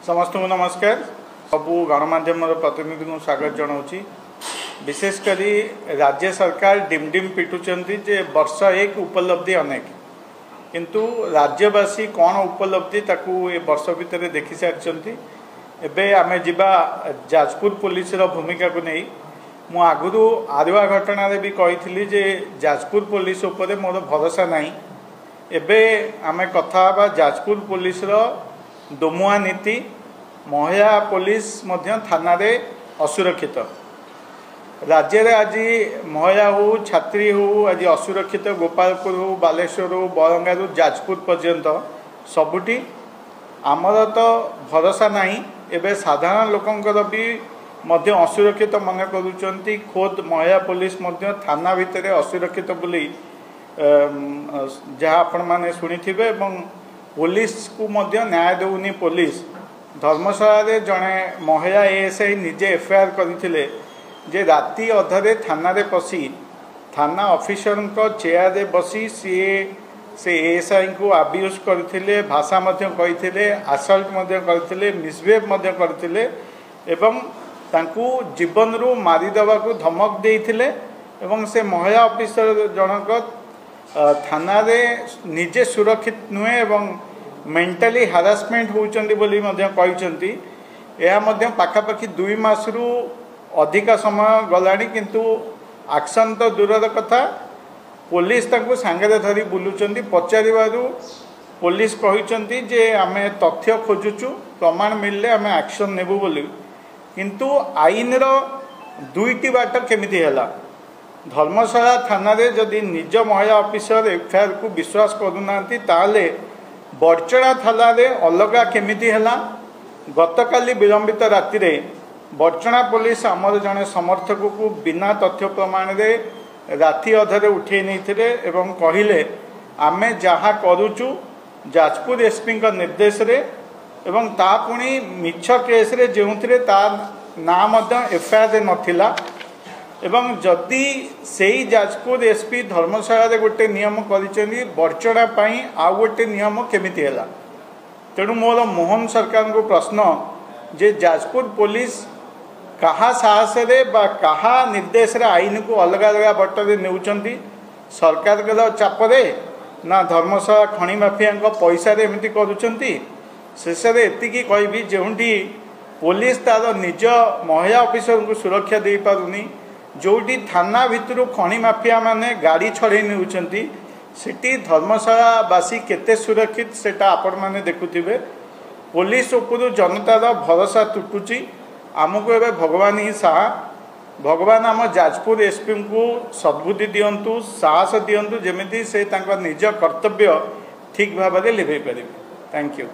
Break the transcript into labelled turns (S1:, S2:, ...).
S1: ସମସ୍ତଙ୍କୁ ନମସ୍କାର। ସବୁ ଗଣମାଧ୍ୟମର ପ୍ରତିନିଧିଙ୍କୁ ସ୍ୱାଗତ ଜଣାଉଛି। ବିଶେଷ କରି ରାଜ୍ୟ ସରକାର ଡିମ୍ ଡିମ୍ ପିଟୁଛନ୍ତି ଯେ ବର୍ଷ ଏକ ଉପଲବ୍ଧି ଅନେକ, କିନ୍ତୁ ରାଜ୍ୟବାସୀ କ'ଣ ଉପଲବ୍ଧି ତାକୁ ଏ ବର୍ଷ ଭିତରେ ଦେଖିସାରିଛନ୍ତି। ଏବେ ଆମେ ଯିବା ଯାଜପୁର ପୋଲିସର ଭୂମିକାକୁ ନେଇ। ମୁଁ ଆଗରୁ ଆରୁଆ ଘଟଣାରେ ବି କହିଥିଲି ଯେ ଯାଜପୁର ପୋଲିସ ଉପରେ ମୋର ଭରସା ନାହିଁ। ଏବେ ଆମେ କଥା ହେବା ଯାଜପୁର ପୋଲିସର ଦୋମୁହାଁ ନୀତି। ମହିଳା ପୋଲିସ ମଧ୍ୟ ଥାନାରେ ଅସୁରକ୍ଷିତ। ରାଜ୍ୟରେ ଆଜି ମହିଳା ହେଉ, ଛାତ୍ରୀ ହେଉ, ଆଜି ଅସୁରକ୍ଷିତ। ଗୋପାଳପୁର ହେଉ, ବାଲେଶ୍ୱର ହେଉ, ବରଙ୍ଗାରୁ ଯାଜପୁର ପର୍ଯ୍ୟନ୍ତ ସବୁଠି ଆମର ତ ଭରସା ନାହିଁ। ଏବେ ସାଧାରଣ ଲୋକଙ୍କର ବି ମଧ୍ୟ ଅସୁରକ୍ଷିତ ମନେ କରୁଛନ୍ତି। ଖୋଦ୍ ମହିଳା ପୋଲିସ ମଧ୍ୟ ଥାନା ଭିତରେ ଅସୁରକ୍ଷିତ ବୋଲି ଯାହା ଆପଣମାନେ ଶୁଣିଥିବେ। ଏବଂ ପୋଲିସକୁ ମଧ୍ୟ ନ୍ୟାୟ ଦେଉନି ପୋଲିସ। ଧର୍ମଶାଳାରେ ଜଣେ ମହିଳା ଏଏସ୍ଆଇ ନିଜେ ଏଫଆଇଆର୍ କରିଥିଲେ ଯେ ରାତି ଅଧରେ ଥାନାରେ ପଶି ଥାନା ଅଫିସରଙ୍କ ଚେୟାରରେ ବସି ସିଏ ସେ ଏଏସ୍ଆଇଙ୍କୁ ଆବ୍ୟୁଜ୍ କରିଥିଲେ, ଭାଷା ମଧ୍ୟ କହିଥିଲେ, ଆସଲ୍ଟ ମଧ୍ୟ କରିଥିଲେ, ମିସବିହେଭ୍ ମଧ୍ୟ କରିଥିଲେ ଏବଂ ତାଙ୍କୁ ଜୀବନରୁ ମାରିଦେବାକୁ ଧମକ ଦେଇଥିଲେ। ଏବଂ ସେ ମହିଳା ଅଫିସର ଜଣକ ଥାନାରେ ନିଜେ ସୁରକ୍ଷିତ ନୁହେଁ ଏବଂ ମେଣ୍ଟାଲି ହାରାସମେଣ୍ଟ ହେଉଛନ୍ତି ବୋଲି ମଧ୍ୟ କହିଛନ୍ତି। ଏହା ମଧ୍ୟ ପାଖାପାଖି 2 ମାସରୁ ଅଧିକା ସମୟ ଗଲାଣି, କିନ୍ତୁ ଆକ୍ସନ୍ ତ ଦୂରର କଥା, ପୋଲିସ ତାଙ୍କୁ ସାଙ୍ଗରେ ଧରି ବୁଲୁଛନ୍ତି। ପଚାରିବାରୁ ପୋଲିସ କହିଛନ୍ତି ଯେ ଆମେ ତଥ୍ୟ ଖୋଜୁଛୁ, ପ୍ରମାଣ ମିଳିଲେ ଆମେ ଆକ୍ସନ୍ ନେବୁ ବୋଲି। କିନ୍ତୁ ଆଇନର ଦୁଇଟି ବାଟ କେମିତି ହେଲା? ଧର୍ମଶାଳା ଥାନାରେ ଯଦି ନିଜ ମହିଳା ଅଫିସର ଏଫଆଇଆର୍କୁ ବିଶ୍ୱାସ କରୁନାହାନ୍ତି, ତାହେଲେ ବଡ଼ଚଣା ଥାନାରେ ଅଲଗା କେମିତି ହେଲା? ଗତକାଲି ବିଳମ୍ବିତ ରାତିରେ ବଡ଼ଚଣା ପୋଲିସ ଆମର ଜଣେ ସମର୍ଥକକୁ ବିନା ତଥ୍ୟ ପ୍ରମାଣରେ ରାତି ଅଧରେ ଉଠାଇ ନେଇଥିଲେ ଏବଂ କହିଲେ ଆମେ ଯାହା କରୁଛୁ ଯାଜପୁର ଏସ୍ପିଙ୍କ ନିର୍ଦ୍ଦେଶରେ, ଏବଂ ତା ପୁଣି ମିଛ କେସ୍ରେ ଯେଉଁଥିରେ ତା ନାଁ ମଧ୍ୟ ଏଫଆଇଆର୍ରେ ନଥିଲା। ଏବଂ ଯଦି ସେଇ ଯାଜପୁର ଏସ୍ପି ଧର୍ମଶାଳାରେ ଗୋଟେ ନିୟମ କରିଛନ୍ତି, ବଡ଼ଚଣା ପାଇଁ ଆଉ ଗୋଟେ ନିୟମ କେମିତି ହେଲା? ତେଣୁ ମୋର ମୋହନ ସରକାରଙ୍କୁ ପ୍ରଶ୍ନ ଯେ ଯାଜପୁର ପୋଲିସ କାହା ସାହସରେ ବା କାହା ନିର୍ଦ୍ଦେଶରେ ଆଇନକୁ ଅଲଗା ଅଲଗା ବାଟରେ ନେଉଛନ୍ତି? ସରକାରଙ୍କର ଚାପରେ ନା ଧର୍ମଶାଳା ଖଣି ମାଫିଆଙ୍କ ପଇସାରେ ଏମିତି କରୁଛନ୍ତି? ଶେଷରେ ଏତିକି କହିବି, ଯେଉଁଠି ପୋଲିସ ତାର ନିଜ ମହିଳା ଅଫିସରଙ୍କୁ ସୁରକ୍ଷା ଦେଇପାରୁନି, ଯେଉଁଠି ଥାନା ଭିତରୁ ଖଣି ମାଫିଆମାନେ ଗାଡ଼ି ଛଡ଼େଇ ନେଉଛନ୍ତି, ସେଠି ଧର୍ମଶାଳାବାସୀ କେତେ ସୁରକ୍ଷିତ ସେଟା ଆପଣମାନେ ଦେଖୁଥିବେ। ପୋଲିସ ଉପରୁ ଜନତାର ଭରସା ତୁଟୁଛି। ଆମକୁ ଏବେ ଭଗବାନ ହିଁ ସାହା। ଭଗବାନ ଆମ ଯାଜପୁର ଏସ୍ପିଙ୍କୁ ସଦ୍ବୁଦ୍ଧି ଦିଅନ୍ତୁ, ସାହସ ଦିଅନ୍ତୁ, ଯେମିତି ସେ ତାଙ୍କ ନିଜ କର୍ତ୍ତବ୍ୟ ଠିକ୍ ଭାବରେ ଲିଭେଇ ପାରିବେ। Thank you.